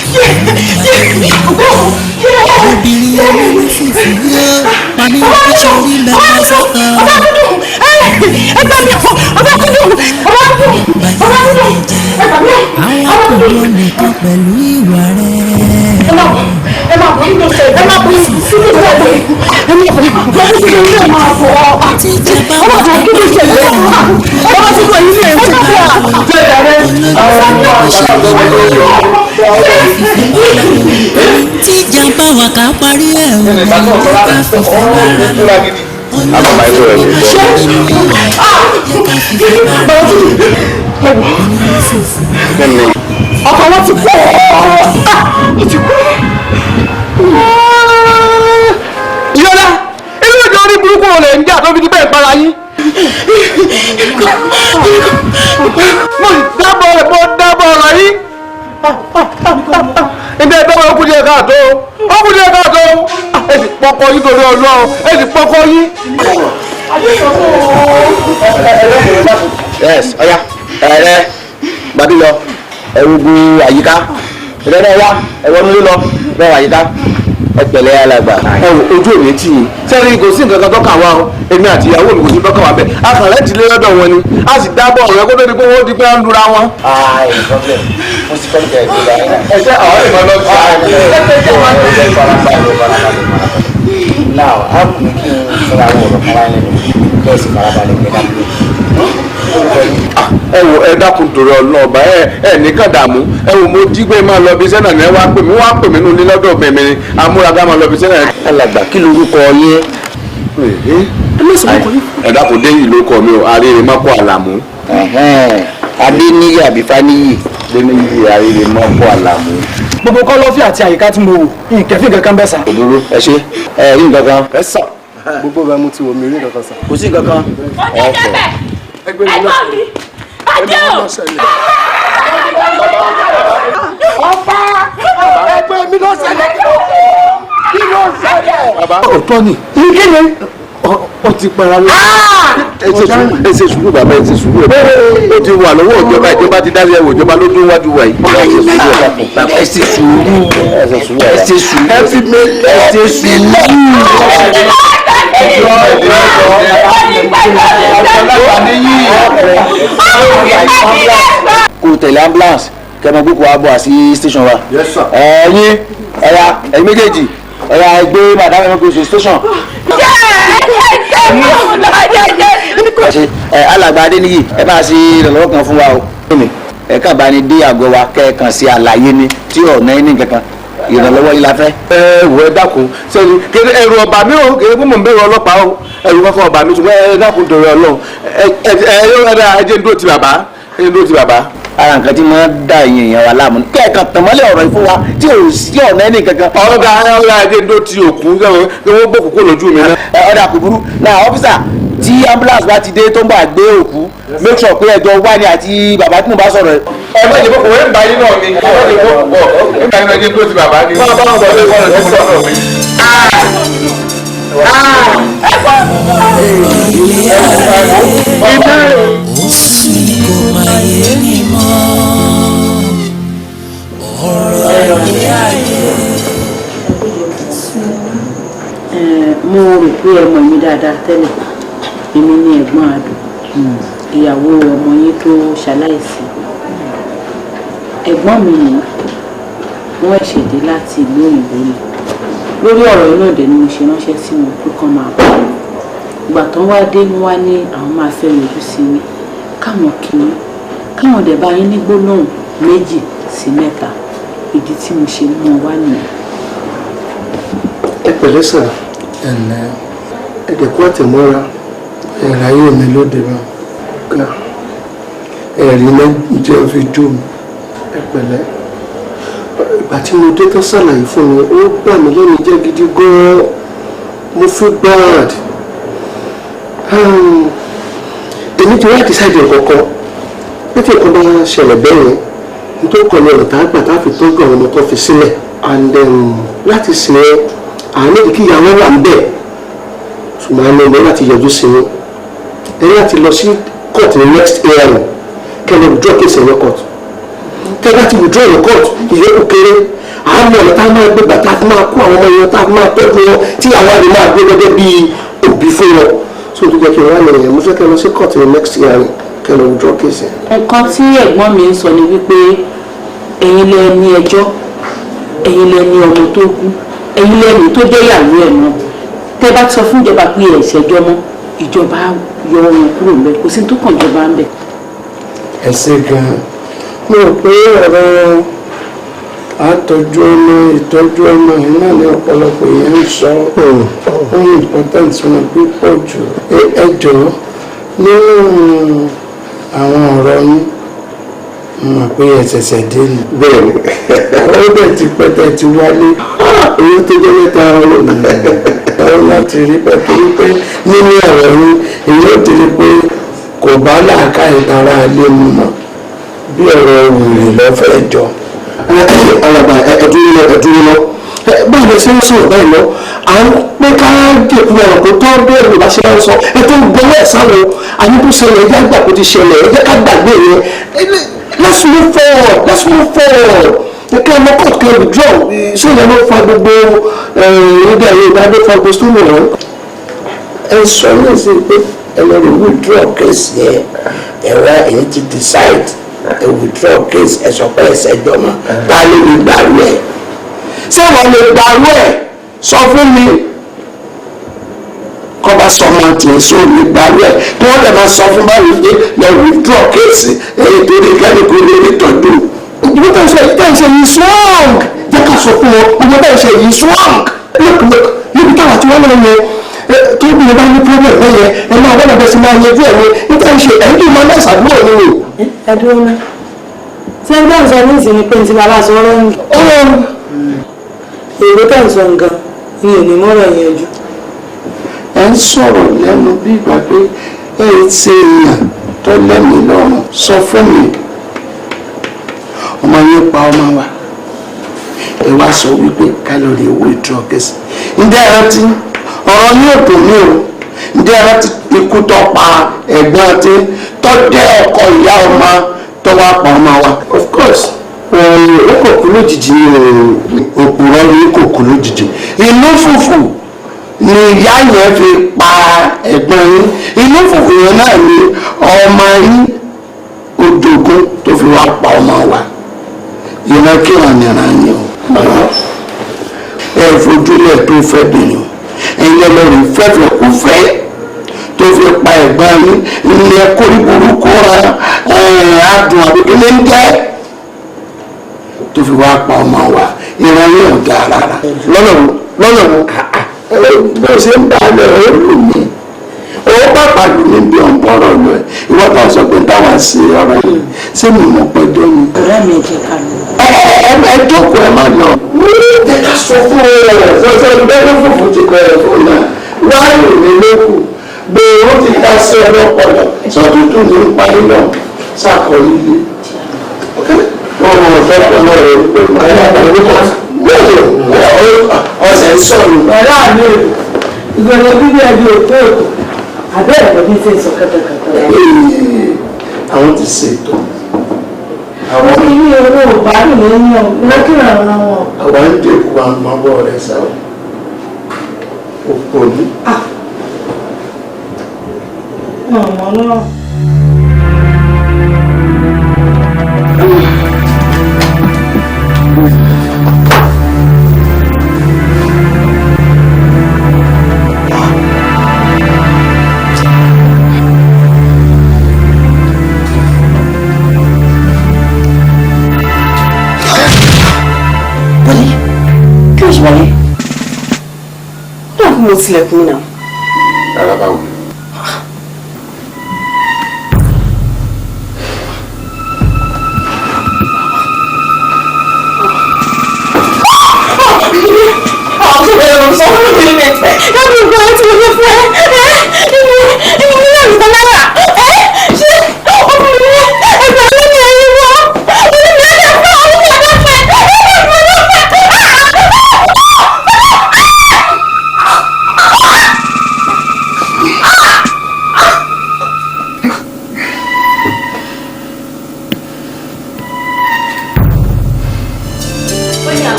Obìnrin ẹni fùfú yóò pani nítorí mẹ́ta sọ́kàn. Àwọn akọ̀wé nìkan pẹ̀lú ìwà rẹ̀. Máa bọ̀ ọmọ tó kí ló ṣẹlẹ̀? Ọmọ tí kò yí ní ẹ̀ ń Tíjà bá wà ká parí ẹ̀ o, ká fìfẹ́ bára lò. Ọkọ wọn ti kú, ọ ti kú. Ìyọ́lá, inú ìjọ orí burúkú olè ń jà tó fi di bẹ́ẹ̀ para yín. Mo dábọ̀ rẹ̀, mo dábọ̀ ọ̀rọ̀ yìí. Ilé ẹgbẹ́ wọn kú díẹ̀ káàtó, ó kú díẹ̀ káàtó. Ẹ sì pọkọ yín torí Ọlọ́run, ẹ sì pọkọ yín. Yes, ọ̀ya, ẹ̀rẹ́ gbàbí lọ, ẹ̀rù bu àyíká, ìrẹ́lẹ̀ wá, ẹ̀rọ nílé lọ, bẹ́ẹ̀ àyíká, ẹ pẹ̀lẹ́ alàgbà. Ẹ wò, ojú ò ní tì yín sẹ́ni, kò sí nǹkan kan tọ́ka wa o. Èmi àti ìyàwó mi, kò sí tọ́ka wa bẹ́ẹ̀. A kàn rẹ́ǹtì lé lọ́dọ̀ wọn ni, a sì dábọ̀ ọ̀rẹ́ kó tó di pé wọ́n di pé wọ́n ń lura wọn. Ayi, problem mo sì kọ́ni kẹ́ ẹ̀ gbéra yín. Ẹ ṣe àwọn ìmọ̀ lọ sí Now, a kù kí n sọ̀rọ̀ àwọn ọ̀rọ̀ kan wáyé lẹ́nu kí ẹ sì farabalẹ̀ gbé dábìlì. Ẹ wò, ẹ dákun torí Ọlọ́ọ̀bá, ẹ nìkan dààmú. Ẹ wò, mo jí pé máa lọ bí iṣẹ́ náà ní, ẹ wá pè mí, wá pè mí nínú ilé lọ́dọ̀ mi ni amúraga máa lọ bí iṣẹ́ náà. Alàgbà, kí lorúkọ yín? Ẹ dákun, dé ìlú kọ mi o, àríyé má kó àlàmú. Adéníyì àbí Fáníyì? Adéníyì àríyé má kó àlàmú. Gbogbo kọ́lọ́fì àti àyíká tí mo wò, nkẹ́fì kankan bẹ́ẹ̀ sà. Òdúró, ẹ ṣe ẹ rí nǹkan kan. Ẹ sà. Gbogbo bá mo ti wò mí rí nǹkan kan sà. Kò sí nǹkan kan. Ẹ̀gbọ́n mi, adé o. Ọba, ẹgbẹ́ mi ló ṣẹlẹ̀, kí ló ṣẹlẹ̀? Òótọ́ ni. Kí ni? Ó ti para wọn. Ẹ ṣe sùúrù bàbá, ẹ ṣe sùúrù. Ó ti wà lọ́wọ́ ìjọba, ìjọba ti dárí ẹwọ, ìjọba ló dún wájú wa yìí. Ẹ ṣe sùúrù, ẹ ṣe sùúrù, ẹ ṣe sùúrù, ẹ fi mi lẹ, ẹ ṣe sùúrù. Kò tẹ̀lé ambulance kẹmọ gbókò wa bọ̀ wá sí station wa. Ẹ̀yin ẹ̀yà, ẹ̀yin méjèèjì, ẹ̀yà ẹgbẹ́ madam ẹ̀mọ́ kò sí station. Ẹ alàgbà Adéníyì, ẹ bá ṣe ìrànlọ́wọ́ kan fún wa o. Ẹ kàn bá ní dé àgọ́ wa, kẹ́ ẹ kàn sí àlàyé ni tí ọ̀nà ẹni kankan, ìrànlọ́wọ́ yìí la fẹ́. Ẹ wò, ẹ dákun, sẹ́ni kéde ẹrù ọba mi ò kéde fún mò ń bẹ̀rù ọlọ́pàá o, ẹrù kankan ọba mi, ṣùgbọ́n ẹ dákun torí Ọlọ́run, ẹ ẹ ẹ ẹ jẹ́ n dúró ti bàbá, ẹ jẹ́ n dúró ti bàbá. Ara nǹkan tí máa ń dá ìyẹn èèyàn wa láàmú ni kẹ́ẹ̀kan tànmọ́lẹ̀ ọ̀rọ̀ yìí fún wa tí ò sí ọ̀nà ẹni kankan. Ọ̀dà ọ̀dà, ẹ jẹ́ n dúró ti òkú kí wọ́n gbókùú kó lójú mi náà. Ọ̀dà kò burú náà, officer, tí ambulance bá ti dé tó ń bá gbé òkú, make sure pé ẹjọ́ wà ní àti bàbá tí mo bá sọ̀rọ̀. Ẹ má jẹ́ kókò ẹ ń bá yín náà ni, ẹ má jẹ́ kókò pọ̀, ẹ ń bá yín náà, jẹ́ dúró ti bàbá ni. Bá wọn sọ pé wọ́n lọ sí ọ̀dọ̀ mi. Ó sì kò máa yé mi mọ́, ọ̀rọ̀ ilé ayé. Mo rò pé ẹ mọ̀ mí dáadáa tẹ́lẹ̀. Èmi ní ẹ̀gbọ́n Àdùn, ìyàwó ọmọ yín tó ṣaláìsí. Ẹ̀gbọ́n mi nìyí, wọ́n ẹ̀ṣẹ̀ dé láti ìlú òyìnbó ni. Lórí ọ̀rọ̀ inú òde ni mo ṣe ránṣẹ́ sí wọn pé kán máa bọ̀. Ìgbà tán wá dé, wọ́n wá ní àwọn máa fẹ́ yọjú sí mi, káwọn kí yín, káwọn dẹ̀ bá yín ní gbólóhùn méjì sí mẹ́ta. Ìdí tí mo ṣe mú ọ wá nìyẹn. Ẹ pẹ̀lẹ́ sà, ẹ̀lẹ́, ẹ̀dẹ̀kú àtẹ̀mọ́ra ẹ̀rọ ayé mi lóde bá ká ẹ̀rí jẹ́ fi jó mi. Ẹ pẹ̀lẹ́. Ìgbà tí mo dé tán, ṣàlàyé fún mi, ó gbà mí lẹ́nu jẹ́ gidi gan-an, mo feel bad. Èmi ti wá decide kọ̀ọ̀kan bí tí nǹkan bá ṣẹlẹ̀ bẹ́ẹ̀ yẹn, nítorí kọ́ ni ọ̀nà tá a gbà tá a fi tọ́jú àwọn ọmọ tó fi sílẹ̀ and láti sìn ẹ́ àánú kí ìyàwó wà ń bẹ̀, ṣùgbọ́n àná ọmọ láti yọjú sí i, ẹ ní láti lọ sí court ní next hearing, kẹ́ lọ withdraw case ẹ̀ ní court. Tẹ́ bá ti withdraw ní court, ìyókù kéré, àmọ́ ọ̀nà tá a máa gbé gbà tá a fi máa kó àwọn ọmọ yẹn, tá a fi máa tọ́jú wọn, tí àwọn àlè máa gbé gẹ́gẹ́ bí òbí fún wọn. So tó jẹ́ kí n wá nìyẹn, mo fẹ́ kẹ́ lọ sí court ní next hearing, kẹ́ lọ withdraw case ẹ̀. Nǹkan tí ẹ̀gbọ́n mi ń sọ ni wípé ẹ̀yin lẹ ní ẹjọ́, ẹ̀yin lẹ ní ọmọ tó kú, ẹ̀yin lẹ ní tó jẹ́ ìyàwó ẹ̀ náà. Tẹ́ bá ti sọ fún ìjọba pé ẹ̀ ṣẹjọ́ mọ́, ìjọba yọ wọn kúrò ńbẹ̀. Kò sí tó kàn ìjọba ńbẹ̀. Ẹ ṣe gan-an. Mo rò pé ọ̀rọ̀ àtọ́jú ọmọ, ìtọ́jú ọmọ yìí náà ní ọ̀pọ̀lọpọ̀ èèyàn ń sọ, ohun important wọn púpọ̀ jù. Ẹ jọ̀ọ́, nínú àwọn ọ̀rọ̀ yín, mo mọ̀ pé ẹ ṣẹ̀ṣẹ̀ dé ni. Bẹ́ẹ̀ni. Ó bẹ̀ ti pẹ́ tẹ́ ti wálé. Owó tó jẹ́ mẹ́ta ọ̀rọ̀. Ọ̀rọ̀ láti rí bẹ́ẹ̀, torí pé nínú ọ̀rọ̀ yín, èyí ó ti rí pé kò bá làákàyè tara ilé mu mọ́, bí ọ̀rọ̀ wèrè lọ́fẹ̀ẹ́ jọ. Alàgbà, ẹdúró lọ, ẹdúró lọ. Báwo lè ṣe ń sọ̀rọ̀ báyìí lọ? À ń pé ká jẹ̀kú ọ̀rọ̀ kó tọ́ bí ẹ̀rù bá ṣe máa ń sọ. Ẹ tó ń gbọ́wọ́ ẹ̀ sáwọn àní tó ṣẹlẹ̀, ẹ jẹ́ àgbà kó ti ṣẹlẹ̀, ẹ jẹ́ ká gbàgbé yẹn. Let's move forward, let's move forward. Kẹ́ ẹ mọ́ court, kẹ́ ẹ withdraw. Ṣé ìyẹn ló fa gbogbo ẹ̀ẹ́dẹ́ ayé ìdá ló fa gbogbo stone ọ̀hún? Ẹ sọ ní ìsìn pé ẹ lọ rí withdraw case yẹn. Ẹ wá èyí ti decide, ẹ withdraw case, ẹ sọ pé ẹsẹ̀ jọmọ. Ta ló lè gbàrú ẹ? Ṣé wọ́n lè gbàrú ẹ? Sọ fún mi. Kọ́ bá sọ ọmọ tiẹ̀ sọ lè gbàrú ẹ, kí wọ́n lè máa sọ fún báyìí pé lọ withdraw case èyí tó ní kẹ́ni kò lè rí tọ́jú. Ìgbà tó ń ṣe, tó ń ṣe yìí strong, jẹ́ ká sọ fún wọn, ìgbà tó ń ṣe yìí strong. Look, look, níbi táwa tí wọ́n lọ yẹn, tó bí o bá ní problem bẹ́ẹ̀ yẹn, ẹ máa wọ́n lọ́bẹ̀ sí máa yanjú ẹ̀ ní níta ń ṣe ẹ̀yìn tó máa náà ṣàdúrà ní o. Ẹ dúró ná. Ṣé ń gbọ́n sọ ní ìsinmi pé ní ti bàbá sọ ọ́rọ́ ń èrò tẹ̀ ń sọ nǹkan ni ò ní mọ́rọ̀ yẹn jù. Ẹ ń sọ̀rọ̀ lẹ́nu bí ìgbà pé ẹ ń ṣe èèyàn tó lẹ́mìí lọ́rùn. Sọ fún mi, ọmọ yẹn pa ọmọ wa, ẹ wá sọ wípé ká lọ rí withdraw case. Ǹjẹ́ ẹ rántí ọ̀rọ̀ ní òdò mi o? Ǹjẹ́ ẹ rántí ikú tó pa ẹ̀gbọ́n tí tó jẹ́ ọkọ ìyá ọmọ tó wá pa ọmọ wa? Of course, ó kò kú lójijì ni. Òpùrọ̀ ni, kò kú lójijì. Inú fùfù ni ìyá yẹn fi pa ẹ̀gbọ́n yín. Inú fùfù yẹn náà ni ọmọ yín ojogún tó fi wá pa ọmọ wa. Ìran kíran nìran yín o. Ẹ fojúlẹ̀ tó fẹ́ bìnrin o. Ẹ̀yin ọlọ́run fẹ́fẹ́ kú fẹ́ tó fi pa ẹ̀gbọ́n yín ní ẹ̀kọ́ burúkú ra adùn àbíkílẹ̀ ń jẹ́ tó fi wá pa ọmọ wa. Ìran yín ò dáa rárá. Lọ́nà wo? Lọ́nà wo? Bó ṣe ń bá a lọ, ó lù mí, ó pàpà lù mí bí òun bọ̀rọ̀ lọ ẹ̀. Ìwọ bá sọ pé táwa sí ọ̀rọ̀ yìí, ṣé mi mọ̀ pẹ́jọ́ ni? Ọ̀rẹ́ mi, jẹ́ ká lọ. Ẹ ẹ ẹ jókòó, ẹ má lọ. Jẹ́ ká sọ fún ọ sọ bẹ́ẹ̀ ló fòfò ti bẹ̀rẹ̀ fún náà wáyé mi lókù gbòòrò ti dá sí ọlọ́pọ̀lọ́ sọ́tútù ní parí náà sàkọ́ líle. Wọ́n mọ̀ fẹ́ pẹ̀lú ọ̀rẹ́ pé ọ̀sẹ̀ ń sọ̀rọ̀. Ọ̀rẹ́ mi, ìgbọ̀nà bíbí ẹbí òkú òkú àbẹ́ ẹ̀kọ́ bí ṣe ń sọ kẹ́tẹ́kẹ́tẹ́. Àwọn ti ṣètò. Àwọn ilé owó ìbálò ló ń yàn lọ́kìrọ̀ ọ̀ràn wọn. Àwọn ń dẹ̀kú àwọn ọmọ rẹ̀ sáwọ́. Òpònú. Ọmọ náà. Wọlé, kí ló ṣe wọlé? Ó dà bí mo tilẹ̀kùn náà. Rárá, báwo?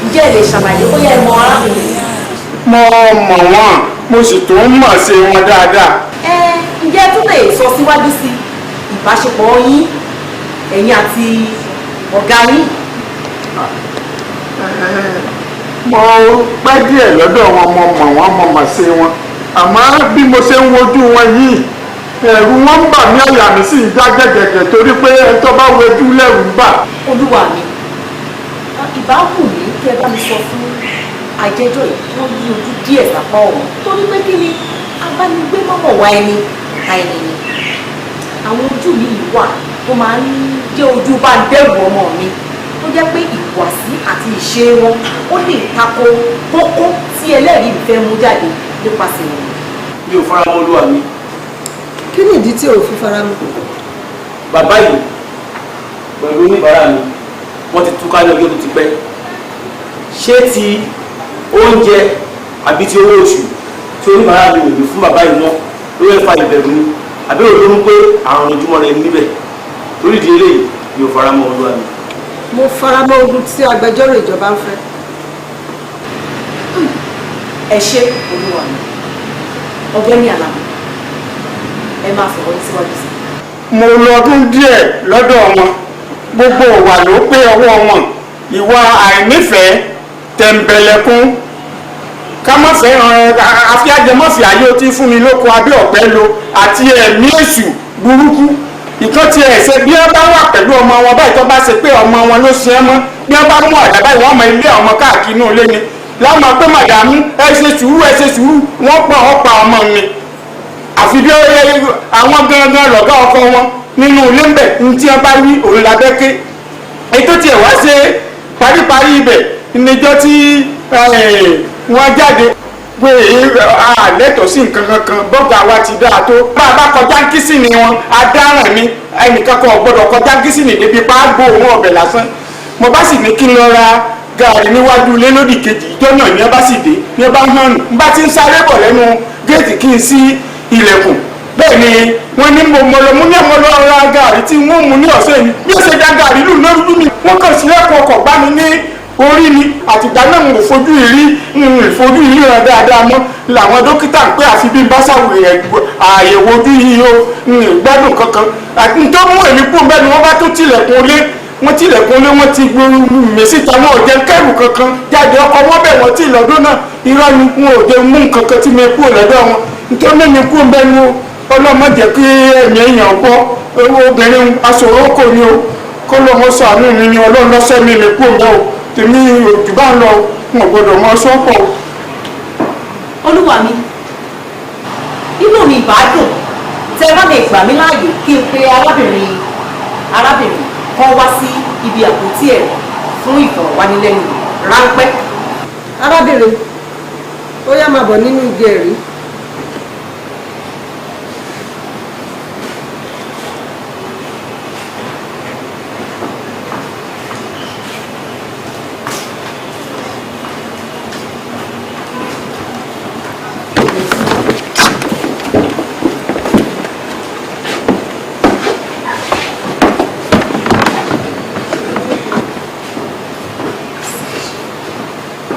Ǹjẹ́ ẹ lè ṣàlàyé bóyá ẹ mọ arábìnrin yìí? Mo mọ̀ wọ́n, mo sì tún mọ̀ sí wọn dáadáa. Ẹ ǹjẹ́ ẹ tún lè sọ síwájú sí ìbáṣepọ̀ yín, ẹ̀yin àti ọ̀gá yín? Mo pẹ́ díẹ̀ lọ́dọ̀ wọn, mo mọ̀ wọ́n, mo mọ̀ sí wọn, àmọ́ bí mo ṣe ń wojú wọn yìí, ẹ̀rù wọn ń bà mí, àyà mi sì ń já gẹ̀gẹ̀gẹ̀, torí pé ẹni tó bá wojú lẹ́rù ń bà. Olúwa mi, ìbá wù mí kí ẹ bá mi sọ fún àjẹjọ́ yìí kí wọ́n yí ojú díẹ̀ sápá ọ̀hún, torí pé kí ni abánigbé mọ́mọ́ wa ẹni ta ẹni ni. Àwọn ojú mi yìí wà tó máa ń jẹ́ ojú bá ń dẹ́rù ọmọ mi, tó jẹ́ pé ìhùwàsí àti ìṣe wọn ó lè tako kókó tí ẹlẹ́rìí mi fẹ́ mú jáde nípasẹ̀ wọn. Mi ò fara mọ́, olúwa mi. Kí ni ìdí tí o fi fara mọ́? Bàbá yìí pẹ̀lú oníbàárà mi, wọ́n ti túká ní ọjọ́ tó ti pẹ́. Ṣé ti oúnjẹ àbí ti owó oṣù tí oníbàárà mi ò ní fún bàbá yìí mọ́ ló fẹ́ fa ìbẹ̀rù ni, àbí òun ló mú pé àrùn ojúmọ́ rẹ̀ níbẹ̀? Torí ìdí eléyìí, mi ò fara mọ́, olúwa mi. Mo fara mọ́ ogun tí agbẹjọ́rò ìjọba ń fẹ́. Ẹ ṣé, olúwa mi. Ọ̀gbẹ́ni Àlàmú, ẹ máa sọ̀rọ̀ yín síwájú sí i. Mo lọ́dún díẹ̀ lọ́dọ̀ wọn, gbogbo ìwà ló pé ọwọ́ wọn, ìwà àìnífẹ̀ẹ́, tẹ̀m̀bẹ̀lẹ̀kún, ká má fẹ́ràn àfíàjẹmọ́fì ayé ó ti fún mi lóko abẹ́ ọ̀pẹ lo, àti ẹ̀mí èṣù burúkú ìkan ti ẹ̀ṣẹ̀. Bí wọ́n bá wà pẹ̀lú ọmọ wọn báyìí, tó bá ṣe pé ọmọ wọn ló ṣe é mọ́, bí wọ́n bá mú àdá báyìí, wọ́n mọ ilé ọmọ káàkiri inú ilé ni láwọn pé, "Màdàmú, ẹ ṣe sùúrù, ẹ ṣe sùúrù." Wọ́n pọ̀ ọ́ pa ọmọ mi, àfi bí àwọn gangan lọ̀gá ọkọ wọn nínú ilé ń bẹ̀ ní tí wọ́n bá wí òun labẹ́ ké. Ètò tiẹ̀ wá ṣe paríparí ibẹ̀ níjọ́ tí wọ́n jáde pé a lẹ́tọ̀ọ́ sí nǹkan kankan, bọ́gà wa ti dáa tó. Bá a bá kọjá kísìnì wọn, adáràn ni, ẹnìkan kan ò gbọ́dọ̀ kọjá kísìnì débi pàgbó òun ọbẹ̀ lásán. Mo bá sì ní kí n lọ ra gààrí níwájú ilé lódì kejì, ìjọ náà ní ẹ bá sì dé ní ẹ bá hàn nù. N bá ti ń sáré bọ̀ lẹ́nu géètì kí n sí ilẹ̀kùn, bẹ́ẹ̀ ni wọ́n ní mo lọ mú ní ọmọ lọ ra gààrí tí wọ́n mú ní ọ̀sẹ̀ yìí. Bí ó ṣe da gààrí lù lórí mi, wọ́n kàn sílẹ̀kùn ọkọ̀ bá mi ní orí mi. Àtìgbà náà mo fojú ìrí n fojú ìrí rẹ dáadáa mọ́. Làwọn dókítà ń pé àfi bí n bá ṣàwòrán àyẹ̀wò ojú yìí o, n gbádùn kankan. Àti tó mú èmi kú bẹ́ẹ̀ ni wọ́n bá tó tilẹ̀kùn ilé, wọ́n tilẹ̀kùn ilé, wọ́n ti gbé mi síta, wọn ò jẹ́ kẹ́rù kankan jáde. Ọkọ̀ wọn bẹ̀ wọ́n ti lọ́dún náà, irọ́ ni, wọn ò jẹ́ mú nǹkan kan tí mi kú lọ́dọ̀ wọn. Nítorí mímí kú bẹ́ẹ̀ ni ọlọ́mọ jẹ́ kí ẹ̀mí èèyàn gbọ́. Obìnrin aṣòro kò ní o, kó lọ́mọ ṣàánú mi ni. Ọlọ́run lọ́sẹ̀ mi lè kú bẹ́ẹ̀ o, tèmi òjò bá ń lọ, wọn gbọ́dọ̀ mọ sọ́pọ̀. Olúwa mi, inú mi ìbá dùn tẹ bá lè gbà mí láàyè kí n pe arábìnrin kan wá sí ibi àpótí ẹ̀rí fún ìfọ̀rọ̀wánilẹ́nuwò ráńpẹ́. Arábìnrin, ó yá, máa bọ̀ nínú igi ẹ̀rí.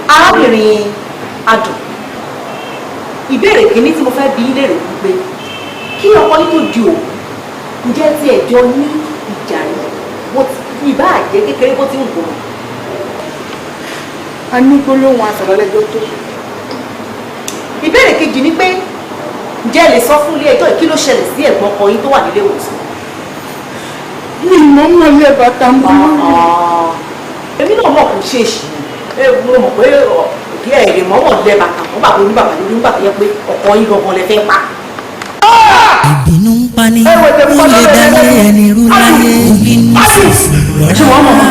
Arábìnrin Adùn, ìbéèrè kìíní tí mo fẹ́ bi yín léèrè wípé, kí ọkọ yín tó di òkú, ǹjẹ́ tí ẹ jọ ní ìjà rí, bó ti ìbá jẹ́ kékeré bó ti ń gbòòrò? A ní gbólóhùn asọ̀rọ̀ lẹ́jọ́ tó. Ìbéèrè kejì ni pé, ǹjẹ́ ẹ lè sọ fún ilé ẹjọ́ kí ló ṣẹlẹ̀ sí ẹ̀gbọ́n ọkọ yín tó wà nílé ìwòsàn? Mi mọ̀ mọ̀ lé bàtà mọ́. Èmi náà mọ̀ kò ṣe é ṣì, mo mọ̀ pé kí ẹ lè mọ̀mọ̀ lẹ bàtà fún bàbá oníbàbà lórí nígbà tó yẹ pé ọkọ yín gangan lẹ fẹ́ pa. Ìbínú ń pani, ó lè dálé ẹni rú láyé. Ìbínú fùfù rọra.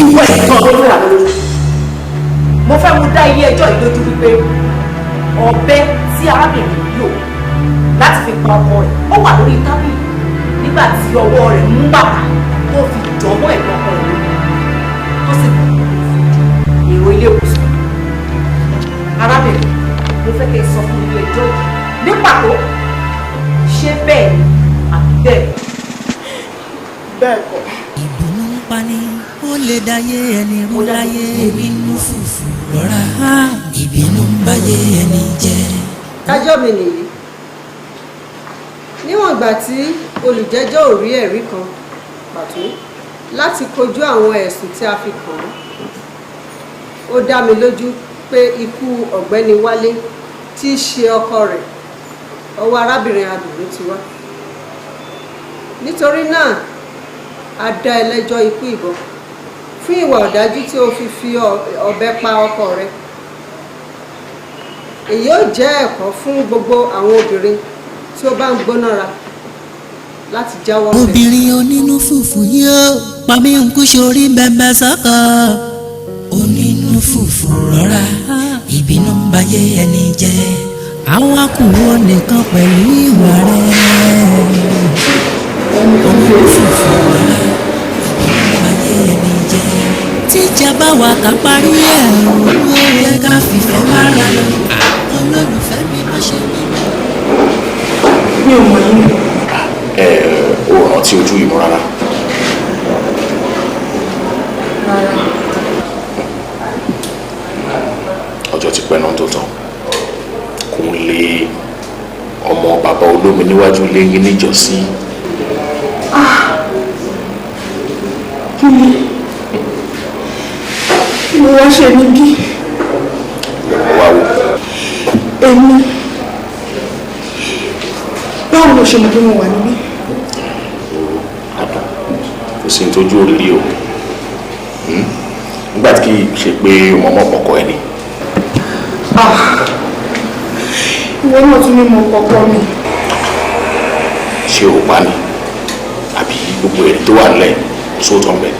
Ìwọ ìtàn lórí rà lórí. Mo fẹ́ mú dá ilé ẹjọ́ yìí lójú wípé ọ̀bẹ tí arábìnrin lò láti fi pa ọkọ rẹ̀, ó wà lórí tábìlì nígbà tí ọwọ́ rẹ̀ mú bàtà tó fi jọmọ́ ẹ̀gbọ́n ọkọ rẹ̀ lórí, tó sì kú èrò ilé ìwòsàn. Arábìnrin, mo fẹ́ kẹ́ ẹ sọ fún ilé ẹjọ́ yìí ní pàtó, ṣé bẹ́ẹ̀ ni àbí bẹ́ẹ̀ kọ́? Bẹ́ẹ̀ kọ́. Ìbínú ń pani, ó lè dáyé ẹni rú láyé. Ìbínú fùfù rọra, ìbínú ń báyé ẹni jẹ́. Dájọ́ mi nìyí: níwọ̀n ìgbà tí olùjẹ́jọ́ ò rí ẹ̀rí kan pàtó láti kojú àwọn ẹ̀sùn tí a fi kàn án. Ó dá mi lójú pé ikú ọ̀gbẹ́ni Wálé tí í ṣe ọkọ rẹ̀, ọwọ́ arábìnrin Adùn ló ti wá. Nítorí náà, a dá ẹ lẹ́jọ́ ikú ìbọn fún ìwà ọ̀dájú tí o fi fi ọ̀bẹ pa ọkọ rẹ̀. Èyí ó jẹ́ ẹ̀kọ́ fún gbogbo àwọn obìnrin tí ó bá ń gbónára láti jáwọ́ ńbẹ̀. Obìnrin onínú fùfù yìí ó pa mí ń kú sórí bẹ́ẹ̀ sọ́kọ̀. Onínú fùfù, rọra, ìbínú ń bayé ẹni jẹ́. Àwọn akùnrin nìkan pẹ̀lú ìwà rẹ̀. Onínú fùfù, rọra, ìbínú ń bayé ẹni jẹ́. Tíjà bá wà, ká parí ẹ̀ o. Ó yẹ ká fìfẹ́ mára lọ. Olólùfẹ́ mi, má ṣe mí. Mi ò mọ̀ yín. Ẹ ò rántí ojú ìmọ̀ rárá? Rárá. Ọjọ́ ti pẹ́ náà tó tán. Kúnlé, ọmọ bàbá olómi níwájú ilé yín níjọ́sí. Kí ni kí ni wọ́n ṣe níbí? Wá wò. Èmi? Báwo ló ṣe mọ̀ pé mo wà níbí? Adùn, kò sí ní tójú òrìrì o. Nígbà tí kì í ṣe pé ọmọ ọkọ ẹni. Ìwọ náà tún ní mo kọ́kọ́ mi. Ṣé o pa ni, àbí gbogbo èrè tó wà nílẹ̀ kò sóòótọ́ ńbẹ̀?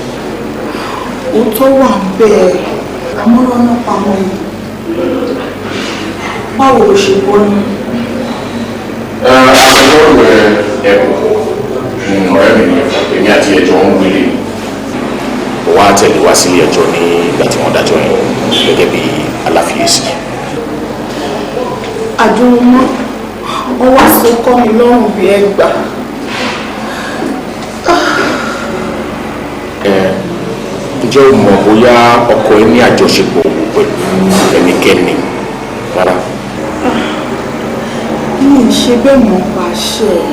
Òótọ́ wà bẹ́ẹ̀, àmọ́ràn náà pamọ́ yìí. Báwo ló ṣe gbọ́ ní? Agbẹjọ́rò ẹ̀bùn, ọ̀rẹ́ mi ni. Èmi àti ẹjọ́ ń gbélé ni. Ó wá tẹ̀lé wá sílé ẹjọ́ ní ìgbà tí wọ́n dájọ́ yẹn gẹ́gẹ́ bí aláfiyèsí. Àdúrúmọ́, wọ́n wá so kọ́ mi lọ́rùn bí ẹgbà. Ẹ ǹjẹ́ o mọ̀ bóyá ọkọ ẹ ní àjọṣepọ̀ òwò pẹ̀lú ẹnikẹ́ni rárá? Mi ì ṣe bẹ́ẹ̀ mọ̀ pa àṣẹ ẹ̀.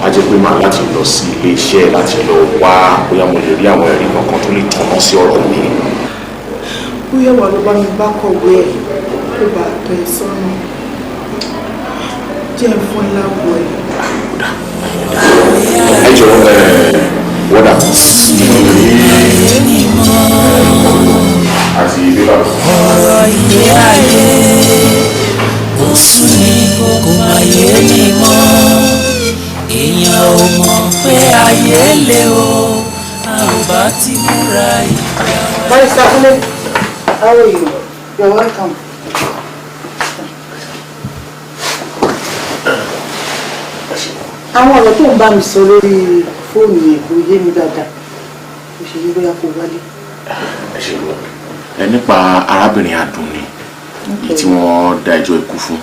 A jẹ́ pé màá láti lọ sí ilé iṣẹ́ láti lọ wá bóyá mo lè rí àwọn ẹ̀rí kankan tó lè tọ̀nà sí ọ̀rọ̀ mi. Bóyá wà ló bá mi bá kọ̀wé ẹ̀ kó bá tọ́ ẹ sọ́nà. Jẹ́ ń fún ẹ lágbo ẹ̀. Ẹ jọ ẹ wọ́dà àti bébà. Ọ̀rọ̀ ilé ayé kò sún ní, kò má yé mi mọ́. Èèyàn ò mọ̀ pé ayé le o, a ò bá ti múra ìjà. Barrister Kunle, how are you? You're welcome. Àwọn ọ̀rọ̀ tó ń bá mi sọ lórí fóònù yẹn kò yé mi dáadáa. Mo ṣe ní bóyá kó wálé. Ẹ ṣe lọ ẹ nípa arábìnrin Adùn ni, èyí tí wọ́n dá ẹjọ́ ikú fún.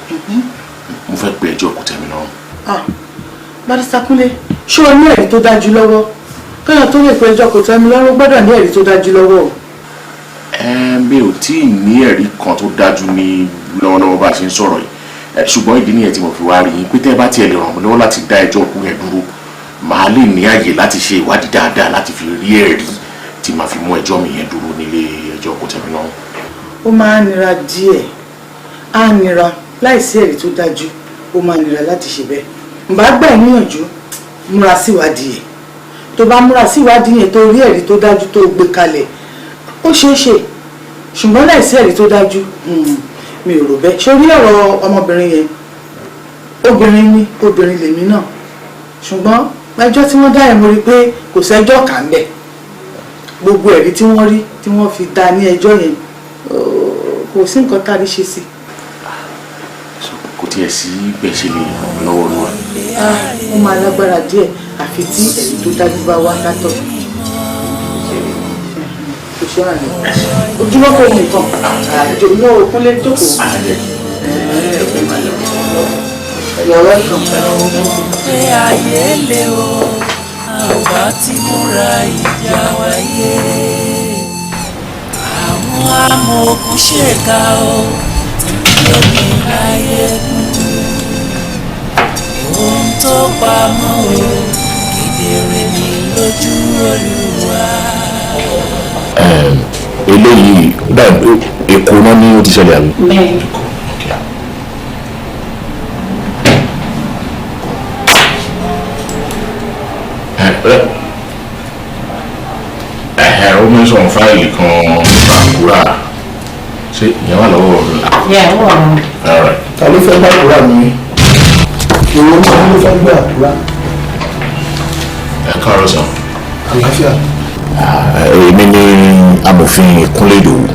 Mo fẹ́ pe ẹjọ́ kòtẹ́milọ́rùn. Ah, Barrister Kunle, ṣé o ní ẹ̀rí tó dájú lọ́wọ́? Kéèyàn tó lè pe ẹjọ́ kòtẹ́milọ́rùn gbọ́dọ̀ ní ẹ̀rí tó dájú lọ́wọ́ o. Ẹ mi ò tí ì ní ẹ̀rí kan tó dájú ní lọ́wọ́lọ́wọ́ bá a ṣe ń sọ̀rọ̀ yìí. Ṣùgbọ́n ìdí nìyẹn tí mo fi wá rí yín pé tẹ́ ẹ bá tiẹ̀ lè ràn mí lọ́wọ́ láti dá ẹjọ́ ikú yẹn dúró, màá lè ní àyè láti ṣe ìwádìí dáadáa láti fi rí ẹ̀rí tí màá fi mú ẹjọ́ mi yẹn dúró nílé ẹjọ́ kòtẹ́milọ́rùn. Ó máa ń nira díẹ̀, á nira láìsí ẹ̀rí tó dájú, ó máa nira láti ṣe bẹ́ẹ̀. Ǹbá gbà ẹ́ níyànjú, múra síwádìí ẹ̀. Tó bá múra síwádìí yẹn, tó rí ẹ̀rí tó dájú tó gbé kalẹ̀, ó ṣeé ṣe. Ṣùgbọ́n láìsí ẹ̀rí tó dájú, mi ò rò bẹ́ẹ̀. Ṣé orí ọ̀rọ̀ ọmọbìnrin yẹn, obìnrin ni, obìnrin lèmi náà, ṣùgbọ́n ẹjọ́ tí wọ́n dá ẹ̀, mo rí i pé kò sẹ́jọ́ kà ń bẹ̀. Gbogbo ẹ̀rí tí wọ́n rí tí wọ́n fi dá ní ẹjọ́ yẹn, kò sí nǹkan tá a rí ṣe sí. Kò tiẹ̀ sí bẹ́ẹ̀ ṣe lè ràn mí lọ́wọ́ lọ́wọ́? Ó máa lágbára díẹ̀, àfi tí ẹ̀rí tó dájú bá wá látọ̀. Kò ṣe àná ojúmọ́ kò nìkan àjò náà. Òkúnlé, jókòó. You're welcome. Pé ayé le o, a ò bá ti múra ìjà wáyé. Àwọn amòòkùn ṣèkà o, tí omi láyé kú. Ohun tó pamọ́ o, kedere ní lójú Olúwa. Eléyìí dà, Èkó náà ní ó ti ṣẹlẹ̀, àbí? Bẹ́ẹ̀. Ẹ ó mẹ́sàn fáìlì kan, Bàkúrà, ṣé ìyẹn wà lọ́wọ́ rẹ̀? Yeah, ó wà lọ́wọ́. All right. Ta ló fẹ́ gbàdúrà mi? Ìwọ náà ló fẹ́ gbàdúrà? Ẹ káàárọ̀ sàn. Àlàáfíà. Èmi ni amòfin Kúnlé Ìdòwú,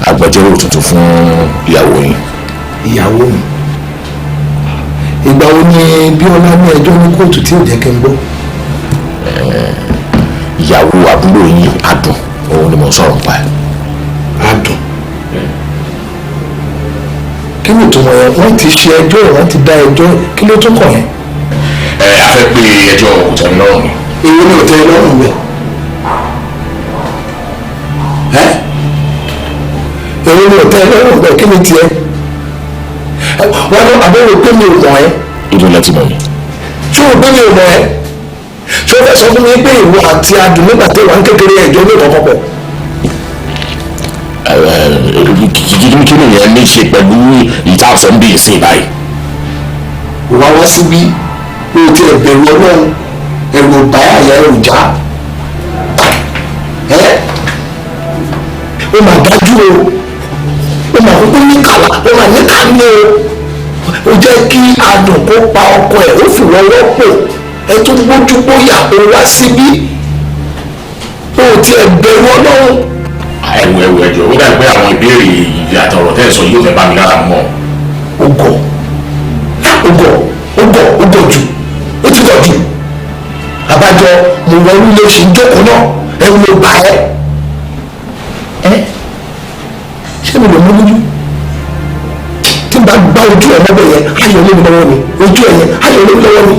agbẹjọ́rò tuntun fún ìyàwó yín. Ìyàwó mi? Ìgbà wo ni Bíọ́lá ní ẹjọ́ ní kóòtù tí ò jẹ́ kí n gbọ́? Ìyàwó àbúrò yín, Adùn, òun ni mo ń sọ̀rọ̀ nípa ẹ̀. Adùn? Kí ni ìtumọ̀ yẹn? Wọ́n ti ṣe ẹjọ́, wọ́n ti dá ẹjọ́, kí ló tún kàn yẹn? Ẹ a fẹ́ pé ẹjọ́ kò tẹ́ mi lọ́rùn ni. Èwo ni ò tẹ́ ẹ lọ́rùn bẹ́ẹ̀? Ẹ́, èwo ni ò tẹ́ ẹ lọ́rùn bẹ́ẹ̀? Kí ni tiẹ̀? Wọ́n ní àbẹ̀wò pé mi ò mọ̀ ẹ́. Ibo lẹ ti mọ̀ mi? Ṣé o pé mi ò mọ̀ ẹ́? Ṣé o fẹ́ sọ fún mi pé ìwọ àti Adùn nígbà tí wà ń kékeré, ẹjọ́ ní ìkọ̀kọ̀ pọ̀? Kí ni ìyẹn ní ṣe pẹ̀lú ìta ọ̀sán bí ìsìn báyìí? Wá wá síbí, o ti ẹ̀ bẹ̀rù Ọlọ́run, ẹ̀rù ò bá àyà ẹ̀rù já ẹ́. O mà dájú o, o mà kúkú ní kàlà, o mà ní kàní o. O jẹ́ kí Adùn kó pa ọkọ ẹ̀, ó fi wọ́n rọ́pò, ẹ tún gbójú bóyá o wá síbí, o ti ẹ̀ bẹ̀rù Ọlọ́run. Ẹwù ẹwù, ẹjọ, ó dàbí pé àwọn ìbéèrè àtọ̀rọ̀ tẹ́ ẹ sọ yóò fẹ́ bá mi lára mọ́. O gọ̀, o gọ̀, o gọ̀, o gọ̀ jù, o ti gọ̀ jù. Àbájọ mo wọ ilé oṣù jókòó náà, ẹ̀rù ló bá ẹ. Ẹ ṣé mi lè mú lójú tí n bá gbá ojú ẹ lọ́bẹ̀ yẹn, ayọ̀ lé mi lọ́wọ́ mi, ojú ẹ yẹn, ayọ̀ lé mi lọ́wọ́ mi.